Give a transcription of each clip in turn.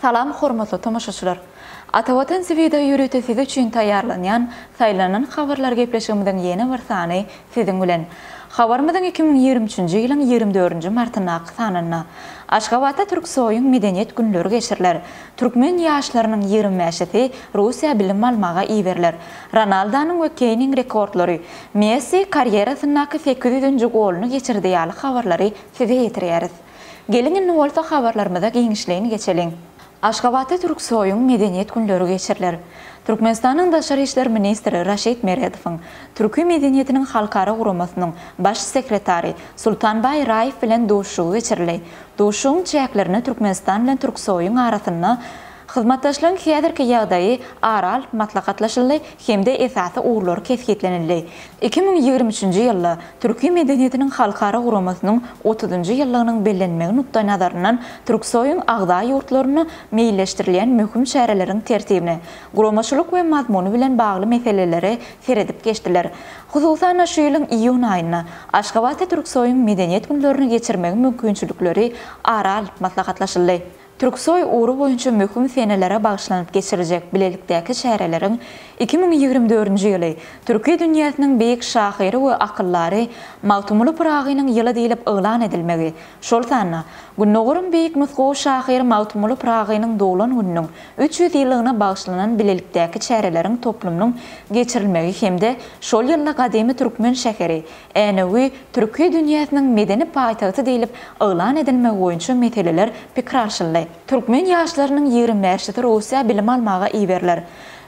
Salam hormatly tomaşaçylar! Atavatan TVda ýörite siz üçin taýýarlanýan Saýlanan habarlar gepleşigimiziň ýene bir sany siziň bilen. Habarymyzyň 2023-nji ýylyň 24-nji martyndaky sanynda Aşgabatda Türksoýuň medeniýet günleri geçiriler. Türkmen ýaşlarynyň 25-si Russiýa bilim almaga iberiler. Ronaldonyň we Keýniň rekordlary, Messi karýerasyndaky 800-nji goluny geçirdi ýaly habarlary size ýetirýäris. Geliň indi bolsa habarlarymyza giňişleýin geçeliň. Aşgabatda Türksoýuň medeniýet günleri geçiriler. Türkmenistanyň Daşary işler ministri Raşid Meredowyň Türki medeniýetiniň halkara guramasynyň Baş sekretary Sultanbaý Raýew bilen duşuşygy geçirildi. Duşuşygyň çäklerinde Türkmenistan bilen Türksoýuň arasynda hyzmatdaşlygyň häzirki ýagdaýy ara alyp maslahatlaşyldy hem-de esasy ugurlary kesgitlenildi. 2023-nji ýylda Türki medeniýetiniň halkara guramasynyň otuzynjy ýyllygynyň bellenmegi nukdaýnazaryndan Türksoýuň agza ýurtlarynda meýilleşdirilýän möhüm çäreleriň tertibine, guramaçylyk we mazmuny bilen bagly meselelere seredip geçdiler. Hususan-da, şu ýylyň iýun aýynda Aşgabatda Türksoýuň medeniýet günlerini geçirmegiň mümkinçilikleri ara alnyp maslahatlaşyldy. Türksoý ugry boýunça möhüm senelere bagyşlanyp geçiriljek bilelikdäki çäreleriň 2024-nji ýyly Türki dünýäsiniň beýik şahyry we akyldary Magtymguly Pyragynyň ýyly diýlip yglan edilmegi, şol sanda, Gündogaryň beýik nusgawy şahyry Magtymguly Pyragynyň doglan gününiň 300 ýyllygyna bagyşlanan bilelikdäki çäreleriň toplumynyň geçirilmegi hem-de şol ýylda gadymy türkmen şäheri Änewi türki dünýäsiniň medeni paýtagty diýlip yglan edilmegi boýunça meseleler pikir alşyldy. Türkmen ýaşlarynyň 25-si Russiýa bilim almaga iberiler.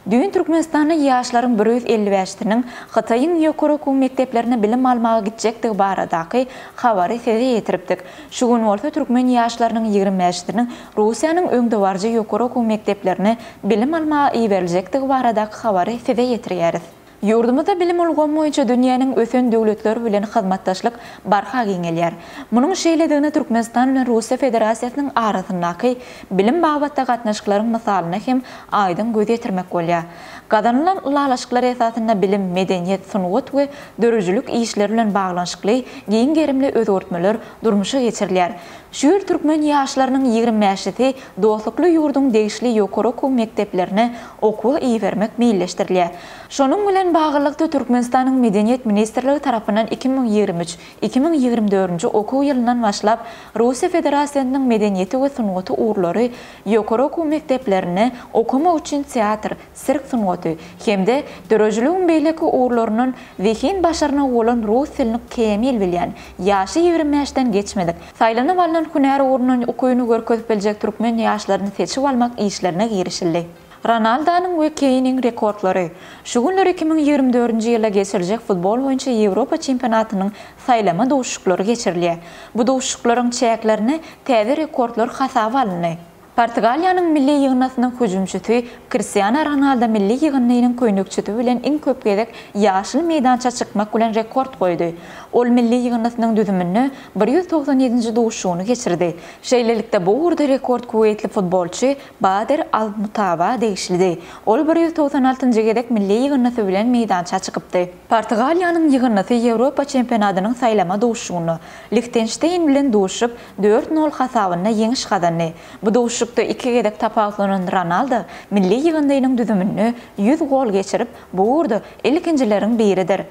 Düýn Türkmenistanda ýaşlaryň 155-siniň Hytaýyň ýokary okuw mekdeplerine bilim almaga gitjekdigi baradaky habary size ýetiripdik. Şu gün bolsa türkmen ýaşlarynyň 25-siniň Russiýanyň öňdebaryjy ýokary okuw mekdeplerine bilim almaga iberiljekdigi baradaky habary size ýetirýäris. Ýurdumyzda bilim ulgamy boýunça dünýäniň ösen döwletleri bilen hyzmatdaşlyk barha giňelýär. Munuň şeýledigine Türkmenistan bilen Russiýa Federasiýasynyň arasyndaky bilim babatda gatnaşyklaryň mysalynda hem aýdyň göz ýetirmek bolýar. Gazanylan ylalaşyklar esasynda bilim, medeniýet, sungat we döredijilik işleri bilen baglanyşykly giň gerimli özgertmeler durmuşa geçirilýär. Şu ýyl türkmen ýaşlarynyň 25-si dostlukly ýurduň degişli ýokary okuw mekdeplerine okuwa ibermek meýilleşdirilýär. Şonuň bilen baglylykda, Türkmenistanyň Medeniýet ministrligi tarapyndan 2023, 2024-nji okuw ýylyndan başlap Russiýa Federasiýasynyň medeniýeti we sungaty ugurlary ýokary okuw mekdeplerinde okamak üçin teatr, sirk sungaty hem-de döredijiligiň beýleki ugurlaryndan zehin-başarnygy bolan rus dilini kämil bilýän, ýaşy 25-den geçmedik, saýlanyp alnan hünär ugrundan ukybyny görkezip biljek türkmen ýaşlaryny seçip almak işlerine girişildi. Ronaldonyň we Keýniň rekordlary Şu günler 2024-nji ýylda geçiriljek futbol boýunça Ýewropa çempionatynyň saýlama duşuşyklary geçirilýär. Bu duşuşyklaryň çäklerinde täze rekordlar hasaba alyndy. Portugaliýanyň milli ýygyndysynyň hüjümçisi Kristiano Ronaldo milli ýygyndynyň köýnekçisi bilen iň köp gezek ýaşyl meýdança çykmak bilen rekord goýdy. Ol milli ýygyndysynyň düzüminde 197-nji duşuşygyny geçirdi. Şeýlelikde, bu ugurda rekord kuweýtli futbolçy Bader Al-Mutawa degişlidi. Ol 196-njy gezek milli ýygyndysy bilen meýdança çykypdy. Portugaliýanyň ýygyndysy Ýewropa çempionatynyň saýlama duşuşygynda Lihtenşteýn bilen duşuşyp, Dört nol hasabynda ýeňiş gazandy. Bu duşuşykda iki gezek tapawutlanan Ronaldo milli ýygyndynyň düzüminde 100 gol geçirip, bu ugurda ilkinjileriň biridir.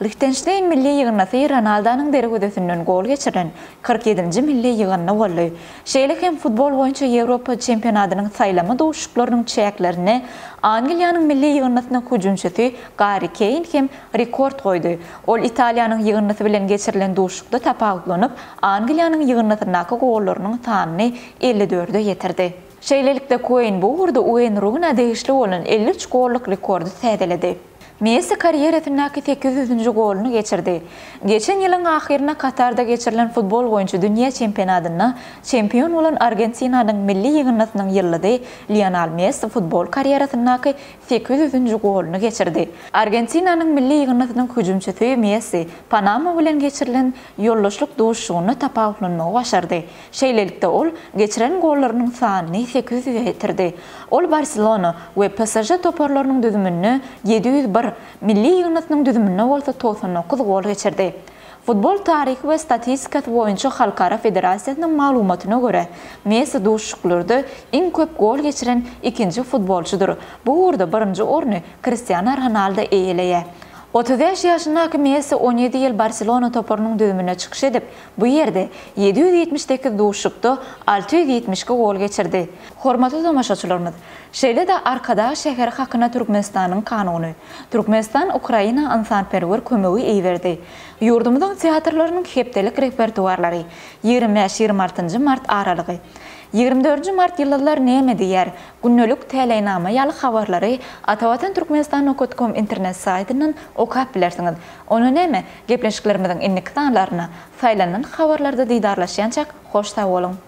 Lihtenşteýn milli ýygyndysy Ronaldonyň derwezesinden gol geçiren 47-nji milli ýygyndy boldy. Şeýle hem futbol boýunça Ýewropa çempionatynyň saýlama duşuşyklarynyň çäklerinde Angliýanyň milli ýygyndysynyň hüjümçisi Garri Keýn hem rekord goýdy. Ol Italiýanyň ýygyndysy bilen geçirilen duşuşykda tapawutlanyp, Angliýanyň ýygyndysyndaky gollarynyň sanyny 54-e ýetirdi. Şeýlelikde, Kueýn bu ugurda Ueýn Runa degişli bolan 53 golluk rekordy täzeledi. Messi karýerasyndaky 800-nji goluny geçirdi. Geçen ýylyň ahyrynda Katarda geçirilen futbol boýunça dünýä çempionatynda çempion bolan Argentinanyň milli ýygyndysynyň ýyldyzy Lionel Messi futbol karýerasyndaky 800-nji goluny geçirdi. Argentinanyň milli ýygyndysynyň hüjümçisi Messi Panama bilen geçirilen ýoldaşlyk duşuşygynda tapawutlanmagy başardy. Şeýlelikde, ol geçiren gollarynyň sanyny 800-e ýetirdi. Ol Barselona we PSŽ toparlarynyň düzüminde 701, milli ýygyndysynyň düzüminde bolsa 99 gol geçirdi. Futbol taryhy we statistikasy boýunça halkara federasiýasynyň maglumatyna görä, Messi duşuşyklarda iň köp gol geçiren ikinji futbolçydyr. Bu ugurda birinji orny Kristiano Ronaldo eýeleýär. 35 ýaşyndaky Messi 17 ýyl Barselona toparynyň düzüminde çykyş edip, bu ýerde 778 duşuşykda 672 gol geçirdi. Hormatly tomaşaçylarymyz, şeýle-de Arkadag şäheri hakynda Türkmenistanyň Kanuny, Türkmenistan Ukraina ynsanperwer kömegi iberdi. Ýurdumyzyň teatrlarynyň hepdelik repertuarlary, 25, 26-njy mart aralygy. 24-nji mart Ýyldyzlar näme diýýär? Gündelik täleýnama ýaly habarlary Atavatan Türkmenistan nokat kom internet saýtyndan okap bilersiňiz. Onda näme, gepleşiklerimiziň indiki sanlarynda, saýlanan habarlarda didarlaşýançak hoş sag boluň!